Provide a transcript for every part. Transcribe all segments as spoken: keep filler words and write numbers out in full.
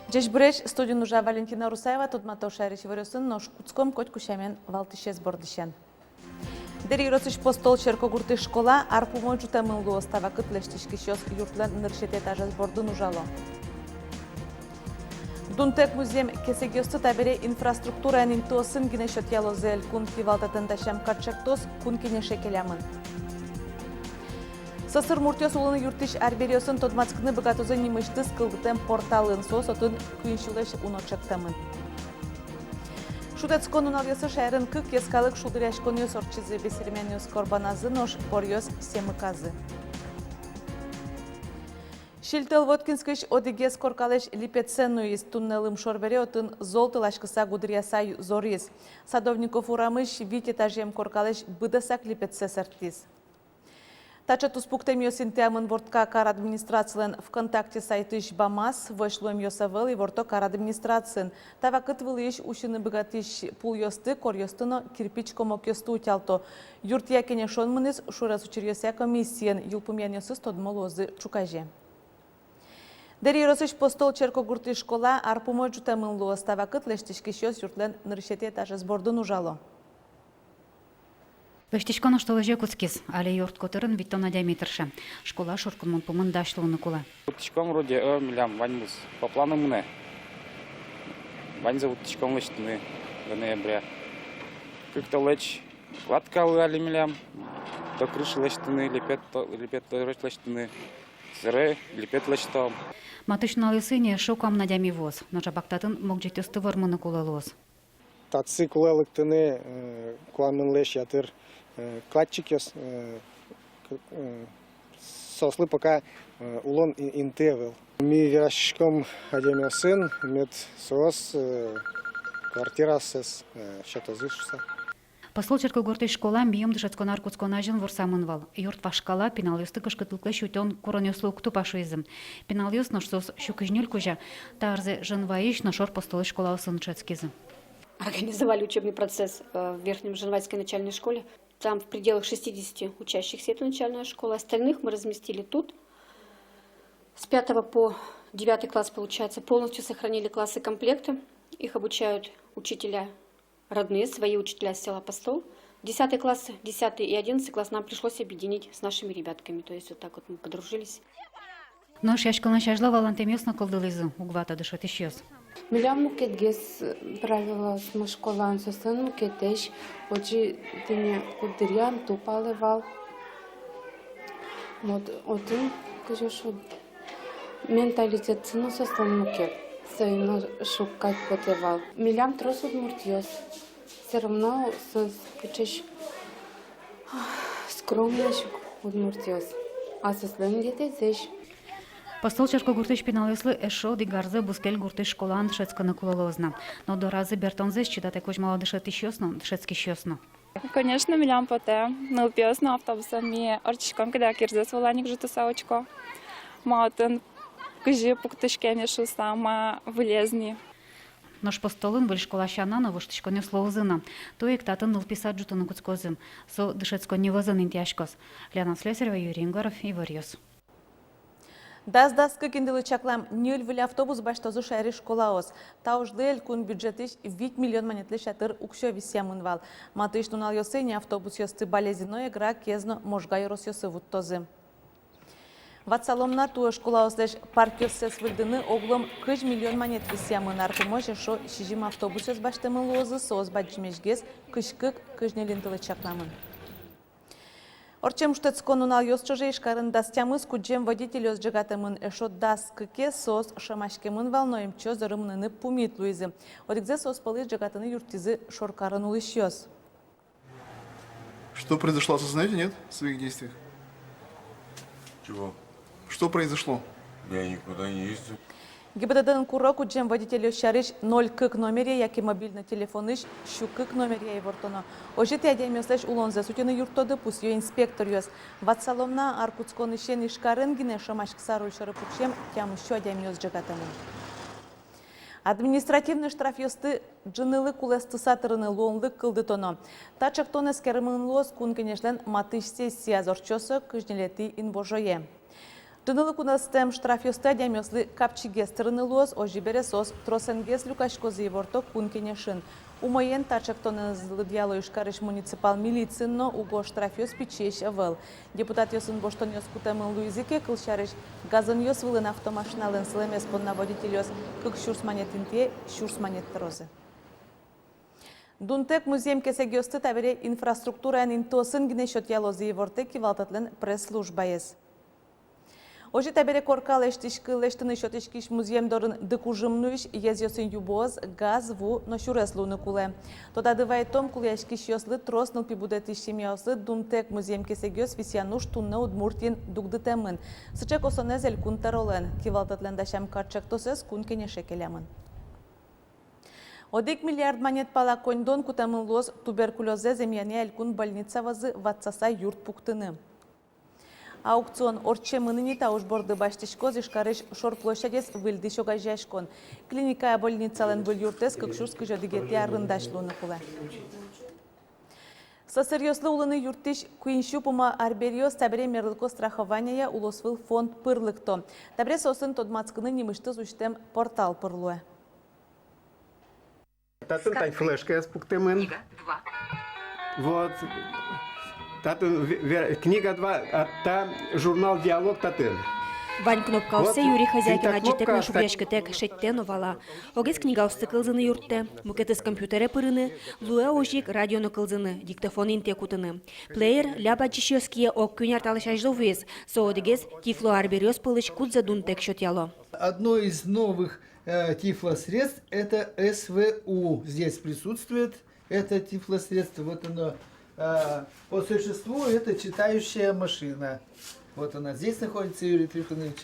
Ӟечбуресь! Студиын ужа Валентина Русаева. Тодмато шаерысь иворъёсын, нош кутском котьку сямен валтӥсез бордысен. Дэри ёросысь Постол черкогуртысь школа ар пумо ӝутэмын луоз. Та вакыт лэсьтӥськисьёс юртлэн нырысетӥ этажез бордын ужало. Дунтэк музъем кесэгъёсты табере инфраструктураен интыосын гинэ сётъялозы. Элькун кивалтэтэн дасям катчектос Кун Кенеше келямын. Сӧсыр муртъёс улыны юрттӥсь арбериосын тодматскыны быгатозы нимысьтыз кылдытэм порталын. Соос отын куинь сюлэсь уно ӵектэмын. Шутэтскон нуналъёсы шаерын кык йӧскалык шулдыръяськонъёс ортчизы: бесермянъёс Корбаназы, нош поръёс Семыказы. Сильтӧл Воткинскысь одӥгез коркалэсь липетсэ нуиз. Туннэ лымшор бере отын зол тыласькыса гудыръяса ю-, зориз. Садовников урамысь вить этажъем коркалэсь быдэсак липетсэ сэрттӥз. Таӵе туспуктэмъёс интыямын Вордка кар администрацилэн ВКонтакте сайтысь бамаз. Вӧсь луэмъёс ӧвӧл, иворто кар администрациын. Та вакыт вылысь усьыны быгатӥсь пулъёсты, коръёсты но кирпич комокъёсты утялто. Юртъя кенешон мынӥз шурес учыръёсъя комиссиен. Йылпумъянъёсыз тодмо луозы ӵуказе. Дэри ёросысь Постол черкогуртысь школа ар пумо ӝутэмын луоз. Та вакыт лэсьтӥськисьёс юртлэн нырысетӥ этажез бордын ужало. Лэсьтӥськон оштолэзе кутскиз. Али юрт котырын витьтон адями тырше. Школа шуркынмон пумын дась луыны кулэ. Вуттӥськом вроде, э, милям ваньмыз по плану мынэ. Ваньзэ вуттӥськом лэсьтыны до ноября. Кык толэзь кладка луэ али милям. До крыши лэсьтыны, липет то-, липет дорозь лэсьтыны. Сэре липет лэсьтом. Матысь нуналъёсы ини эшшо куамын адями вуоз. Нош апак татын могӟетъёсты вормыны кулэ луоз. Татчы кулэ лыктыны, э, куамынлэсь ятыр, э, кладчикъёс, э, к-, э, соослы пока, э, улон и-, инты ӧвӧл. Ми вераськиськом адямиосын, мед соос, э, квартираоссэс, э, сётозы шуыса. Постол черкогуртысь школа миым дышетскон ар кутскон азьын ворсамын вал. Юрт вашкала, пиналъёсты кышкытлыклэсь утён куронъёслы уг тупа шуизы. Пиналъёс, нош соос сю кызь ньыль кузя, та арзэ Женвайысь но шор Постолысь школаосын дышетскизы. Организовали учебный процесс, э, в Верхнем Женвайской начальной школе. Там в пределах шестидесяти учащихся эта начальная школа. Остальных мы разместили тут. С пятого по девятый класс, получается, полностью сохранили классы комплекта. Их обучают учителя родные, свои учителя с села Постол. Десятый класс, десятый и одиннадцатый класс нам пришлось объединить с нашими ребятками. То есть вот так вот мы подружились. Нош эшъяськонлэсь азьло валантэмъёс но кылдылӥзы, уг вато дышетӥсьёс. Милям мукетгес правилоосмы школаын, соослэн мукетэсь. Отчы тӥни куддыръя ӧм тупалэ вал. Вот, отын кызьы шуод, менталитетсы но соослэн мукет. Соин но шуг кадь потэ вал. Милям трос удмуртъёс. Всё равно соос кыӵеесь скромноесь удмуртъёс. А соослэн интыезэсь. Постол черкогуртысь пиналъёслы эшшо одӥг арзэ бускель гуртысь школаын дышетскыны кулэ луоз на. Но доразы бертонзэс чидатэк возьмало дышетӥсьёс но, дышетскисьёс но. Конечно, милям потэ. Нылпиос но автобусэн ми ортчиськом, кыдёкысь йырзэс вылэ ик ӝутыса учко. Ма отын кызьы пуктӥське ни шуыса, ма вылез ни. Нош Постолын выль школа сяна но воштӥськонъёс луозы на. Туэ ик татын нылпи сад ӝутыны кутскозы. Со дышетсконни вӧзын интыяськоз. Лена Слесарева, Юрий Егоров, «Иворъёс». Дас, дас кык интылы чаклам ньыль выль автобус басьтозы шаерысь школаос. Та ужлы элькун бюджетысь вить миллион манетлэсь ятыр уксё висъямын вал. Матысь нуналъёсы ини автобусъёсты Балезино, Эгра, Кез но Можга ёросъёсы вуттозы. Ватсалом на, туэ школаослэсь паркъёссэс выльдыны оглом кызь миллион манет висъямын, ар пумозь эшшо сизьым автобусъёс басьтэмын луозы, соос бадӟымесьгес кызь кык, кызь ньыль интылы чакламын. Ортчем шутэтскон нуналъёс ӵоже Ижкарын дас тямыс кудӟем водительёс ӝегатэмын, эшшо дас кыкез соос шӧмаськемын вал, но эмчиос доры мыныны пумит луизы. Одӥгзэ соос пӧлысь ӝегатыны юрттӥзы шоркарын улӥсьёс. Что произошло, осознаёте, нет, в своих действиях? Чего? Что произошло? Я никуда не ездил. ГИБДД-ын куро кудӟем водительёс сярысь ноль кык номеръя яке мобильной телефонысь сю кык номеръя ивортоно. Озьы тӥ адямиослэсь улонзэс утьыны юрттоды, пусйо инспекторъёс. Ватсалом на, ар кутсконысен Ижкарын гинэ Шомаськыса руль сьӧры пуксем тямыссю адямиос ӝегатэмын. Административной штрафъёсты ӝынылы кулэстыса тырыны луонлык кылдытоно. Та ӵектон эскеремын луоз Кун Кенешлэн матысь сессияз, ортчоз со кызь ньылетӥ инвожое. Ӝынылы кулэстэм штрафъёсты адямиослы капчигес тырыны луоз, озьы бере соос тросэнгес люкаськозы, иворто Кун Кенешын. Умоен та ӵектонэз лыдъяло Ижкарысь муниципал милициын но, уго штрафъёс пичиесь ӧвӧл. Депутатъёсын воштонъёс кутэмын луизы ке, кылсярысь, газонъёс вылын автомашиналэн сылэмез понна водительёс кык сюрс манет интые сюрс манет тырозы. Дунтэк музъем кесэгъёсты табере инфраструктураен интыосын гинэ сётъялозы, ивортэ кивалтэтлэн пресс-службаез. Озьы табере корка лэсьтӥськы-, лэсьтыны сётӥськись музъем дорын дыкужым нуись, езъёсын юбоос, газ, ву но сюрес луыны кулэ. Тодады вайтом, кулэяськисьёслы, трос нылпи будэтӥсь семьяослы дунтэк музъем кесэгъёс висъян уж туннэ Удмуртиын дугдытэмын. Сыӵе косонэз Элькун Тӧролэн. Кивалтэтлэн дасям кат ӵектосэз Кун Кенеше келямын. Одӥг миллиард манет пала коньдон кутэмын луоз туберкулёзэз эмъянъя элькун больница вӧзы ватсаса юрт пуктыны. Аукцион ортчемын ини. Та уж борды басьтӥськоз Ижкарысь шор площадез выльдӥсь огазеяськон. Клиникая больницалэн выль юртэз кык сюрс кызь одӥгетӥ арын дась луыны кулэ. Сӧсыръёслы улыны юрттӥсь куинь сю пумо арбериос табере мерлыко страхованияя улосвыл фонд пыр лыкто. Табере соосын тодматскыны нимысьтыз усьтэм портал пыр луэ. Татын тань флешкаез пуктэмын. Книга два. Вот. Татын ве-, ве-, книга два, а та журнал «Диалог» татын. Вань кнопкаоссэ Юрий Хозяйкин адӟытэк но шугъяськытэк шедьтэ но вала. Огез книгаосты кылзыны юрттэ, мукетыз компьютере пырыны, луэ озьы ик радио но кылзыны, диктофон интые кутыны. Плеер ляб адӟисьёс кие ог куинь ар талэсь азьло вуиз, со одӥгез тифло арбериос пӧлысь, кудзэ дунтэк сётъяло. Одно из новых э, тифлосредств, это С В У. Здесь присутствует это тифлосредство. Вот оно, э, по существу это читающая машина. Вот она здесь находится, Юрий Трифонович.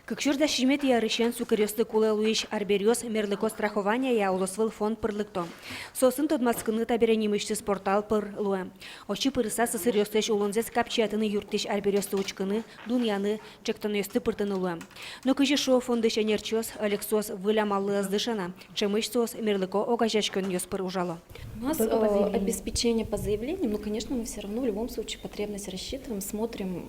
Кык сюрс дас сизьыметӥ арысен сукыръёслы кулэ луись арбериос мерлыко страхованияя улосвыл фонд пыр лыкто. Соосын тодматскыны табере нимысьтыз портал пыр луэ. Отчы пырыса, сӧсыръёслэсь улонзэс капчиятыны юрттӥсь арбериосты учкыны, дунъяны, ӵектонъёсты пыртыны луэ. Но, кызьы шуо фондысь ӧнерчиос, ӧлексоос выль амаллы ӧз дыше на, ӵемысь соос мерлыко огазеяськонъёс пыр ужало. У нас, э, обеспечение по заявлениям, но, конечно, мы всё равно в любом случае потребность рассчитываем, смотрим,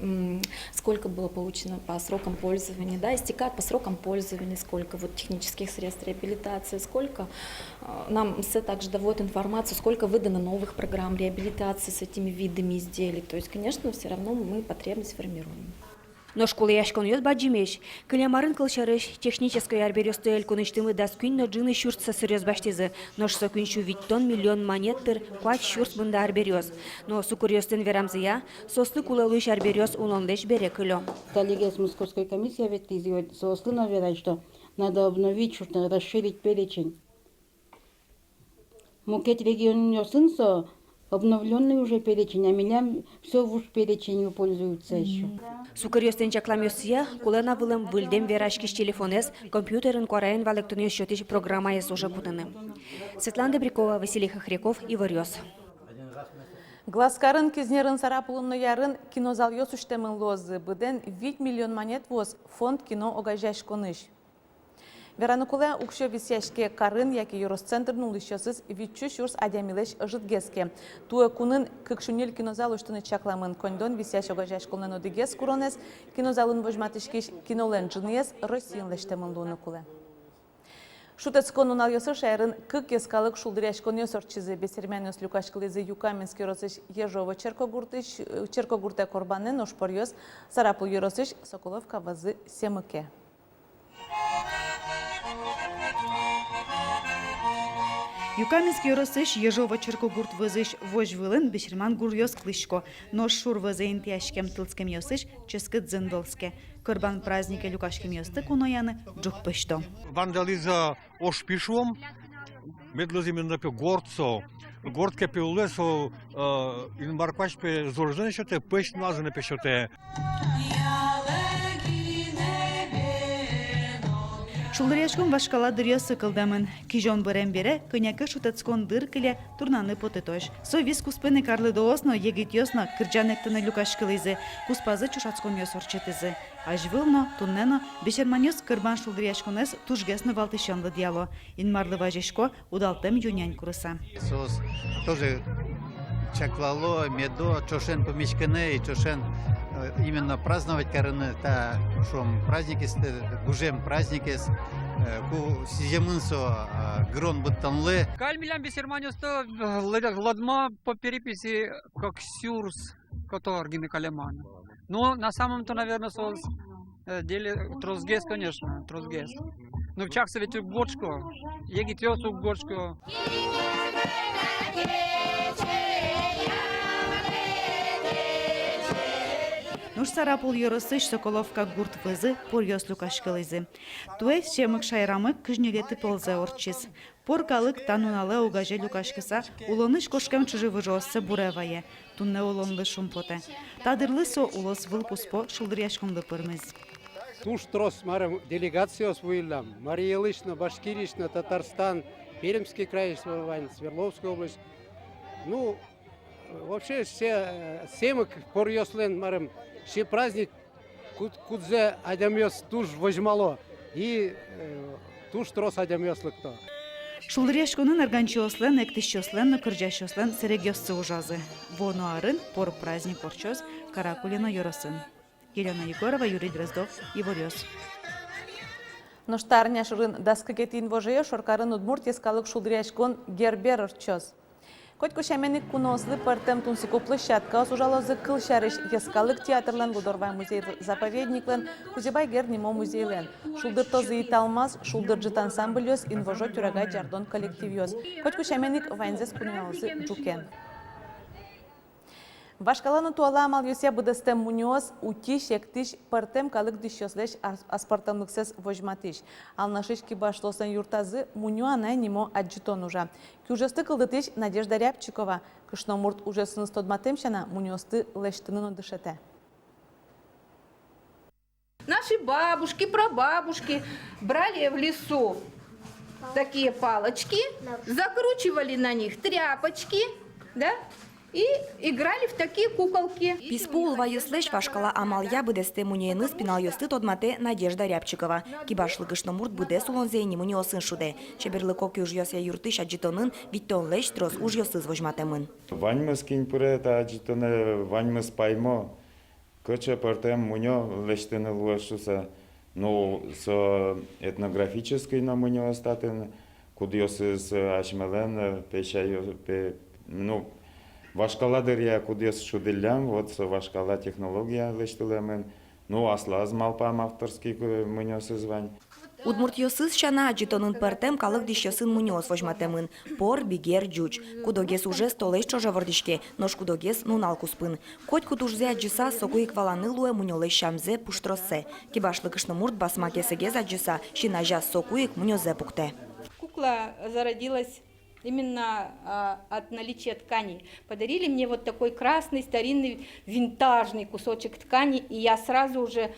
м, сколько было получено по срокам пользования, да, истекает по срокам пользования, сколько вот технических средств реабилитации, сколько, э, нам МСЭ также доводит информацию, сколько выдано новых программ реабилитации с этими видами изделий. То есть, конечно, всё равно мы потребность формируем. Нош кулэяськонъёс бадӟымесь. Кылем арын, кылсярысь, технической арбериосты элькунысьтымы дас куинь но ӝыны сюрс сӧсыръёс басьтӥзы, нош со куинь сю витьтон миллион манет тыр куать сюрс мында арбериос. Но сукыръёслэн верамзыя, соослы кулэ луись арбериос улонлэсь бере кылё. Талигес московской комиссия ветлӥз, и вот соослы но верай, что надо обновить, что-то расширить перечень. Мукет регионъёсын со обновлённый уже перечень, а милям всё в уж переченью пользуются ещё. Сукыръёслэн чакламъёссы, кулэ на вылэм выльдэм вераськись телефонэз, компьютерын куараен валэктонъёс сётӥсь программаез уже кутыны. Светлана Добрякова, Василий Хохряков, «Иворъёс». Глазкарын, Кизнерын, Сарапулын но Ярын кинозалъёс усьтэмын луозы. Быдэн вить миллион манет вуоз фонд кино огазеяськонысь. Вераны кулэ, уксё висъяське карын яке ёросцентрын улӥсьёсыз витьсю сюрс адямилэсь ӧжытгес ке. Туэ кунын кык сю ньыль кинозал усьтыны чакламын. Коньдон висъясь огазеяськонлэн одӥгез куронэз, кинозалын возьматӥськись кинолэн ӝыныез, Россиын лэсьтэмын луыны кулэ. Шутэтскон нуналъёсы шаерын кык йӧскалык шулдыръяськонъёс ортчизы. Бесермянъёс люкаськылӥзы Юкаменск ёросысь Ежово черкогуртысь, черкогуртэ Корбанэ, нош поръёс Сарапул ёросысь Соколовка вӧзы Семыке. Юкаменск ёросысь Ежово черкогурт вӧзысь возь вылын бесерман гуръёс кылӥсько. Нош шур вӧзэ интыяськем тылскемъёсысь ческыт зын вӧлске. Корбан празднике люкаськемъёсты кунояны ӝук пӧзьто. Вандализа ошпи шуом, мед луоз именно пе горд со. Горд ке пе улэ, со, э, Инмар куазь пе золзэ но сётэ, пӧсь нуналзэ но пе сётэ. Шулдыръяськон вашкала дыръёсы кылдэмын. Кизён бырем бере кӧня ке шутэтскон дыр кыле турнаны потытозь. Со вис куспын ик арлыдоос но, егитъёс но кырӟан эктыны люкаськылӥзы, куспазы чошатсконъёс ортчытӥзы. Азьвыл но, туннэ но бесерманъёс Кырбан шулдыръяськонэз тужгес но валтӥсен лыдъяло. Инмарлы вазисько, удалтэм ю-нянь курыса. Соос тоже чаклало, медо ӵошен пумиськыны и ӵошен, э, именно праздновать карыны та, шуом, праздникез, э, гужем праздникез, э, ку сӥземын со, э, гырон быдтонлы. Каль милям бесерманъёсты, э, лыд-, лыдмо по переписи как сюрс котор гинэ калеман. Ну, на самом-то, наверное, соос, э, деле тросгес, конечно, тросгес. Ну, чаксы ведь уг вордско, егитъёс уг вордско. Нош Сарапул ёросысь Соколовка гурт вӧзы поръёс люкаськылӥзы. Туэ семык шаерамы кызь ньылетӥ толзэ ортчиз. Пор калык та нуналэ огазе люкаськыса улонысь кошкем чыжы-выжыоссэ буре вае, туннэ улонлы шумпотэ. Та дырлы со улосвыл куспо шулдыръяськонлы пӧрмиз. Туж трос, марым, делегациос вуиллям. Марий Элысь но, Башкириысь но, Татарстан, Пермский крайысь вань, Свердловская область. Ну, вообще, все, э, семык поръёслэн, марым, все праздник, куд-, кудзэ адямиос туж возьмало и, э, туж трос адямиос лыкто. Шулдыръяськонын арганчиослэн, эктӥсьёслэн но кырӟасьёслэн сэрегъёссы ужазы. Вуоно арын пор праздник ортчоз Каракулино ёросын. Елена Егорова, Юрий Дроздов, «Иворъёс». Нош та арня шорын дас кыкетӥ инвожое шоркарын удмурт йӧскалык шулдыръяськон Гербер ортчоз. Котьку сямен ик куноослы пӧртэм тунсыко площадкаос ужалозы, кылсярысь, Йӧскалык театрлэн, Гудорвай музей-заповедниклэн, Кузебай Герд нимо музейлэн. Шулдыртозы «Италмас», «Шулдыр ӝыт» ансамбльёс, «Инвожо», «Тюрагай», «Ӟардон» коллективъёс. Котьку сямен ик ваньзэс куноялозы ӝукен. Вашкала но туала амалъёсъя быдэстэм мунёос — утись, эктӥсь, пӧртэм калык дӥсьёслэсь ас-, аспӧртэмлыксэс возьматӥсь. Алнашысь Кибашлыослэн юртазы «Мунё анай» нимо адӟытон ужа. Киужъёсты кылдытӥсь Надежда Рябчикова. Кышномурт ужъёсыныз тодматэм сяна, мунёосты лэсьтыны но дышетэ. Наши бабушки, прабабушки брали в лесу такие палочки, закручивали на них тряпочки, да, и играли в такие куколки. Писпу улвайёслэсь вашкала амалъя быдэстэм мунёеныз пиналъёсты тодматэ Надежда Рябчикова. Кибашлы кышномурт быдэс улонзэ ини мунёосын шудэ. Чеберлыко киужъёсъя юртысь адӟытонын витьтонлэсь трос ужъёсыз возьматэмын. Ваньмыз, кин пыре та адӟытонэ, ваньмыз паймо, кыӵе пӧртэм мунё лэсьтыны луэ шуыса. Ну, со этнографический но мунёос татын, кудъёсыз, э, асьмелэн, э, песяё-, пе-, ну, вашкала дыръя кудъёсыз шудӥллям, вот со вашкала технология лэсьтылэмын. Ну, аслаз малпам авторский, э, мунёосыз вань. Удмуртъёсыз сяна, адӟытонын пӧртэм калык дӥсьёсын мунёос возьматэмын: пор, бигер, ӟуч. Куд-огез ужез толэзь ӵоже вордӥське, нош куд-огез нунал куспын. Котькуд ужзэ адӟыса, соку ик валаны луэ мунёлэсь сямзэ, пуштроссэ. Кибашлы кышномурт басма кесэгез адӟыса, син азяз соку ик мунёзэ пуктэ. Кукла зародилась именно, а, от наличия ткани. Подарили мне вот такой красный, старинный, винтажный кусочек ткани, и я сразу уже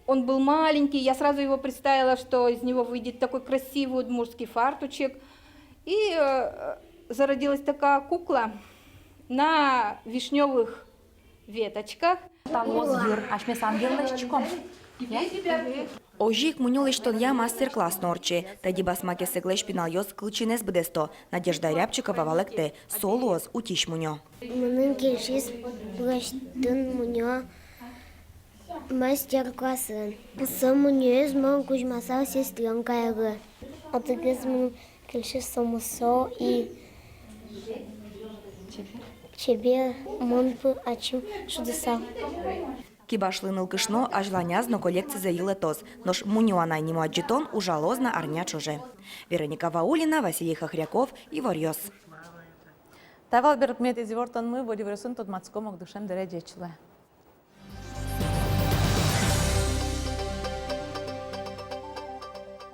Он был маленький, я сразу его представила, что из него выйдет такой красивый удмуртский фартучек. И, э, зародилась такая кукла на вишнёвых веточках. Та луоз йыр, асьмеос ангеллэсь чиком. Озьы ик мунё лэсьтонъя мастер-класс но ортче. Тӧдьы басма кесэглэсь пиналъёс кылчинэз быдэсто. Надежда Рябчикова валэктэ: со луоз утись мунё. Мыным кельшиз лэсьтыны мунё мастер-классын. Со мунёез мон кузьмасал сестрёнкаелы. Одӥгез мыным кельшиз со мусо и чебер, мон пыр ачим шудысал. Кибашлы нылкышно азьланяз но коллекцизэ йылэтоз, нош «Мунё анай» нимо адӟытон ужалоз на арня ӵоже. Вероника Ваулина, Василий Хохряков, «Иворъёс». Та вал берпуметӥез ивортонмы. Выль иворъёсын тодматском огдышем дыре. Ӟеч луэ.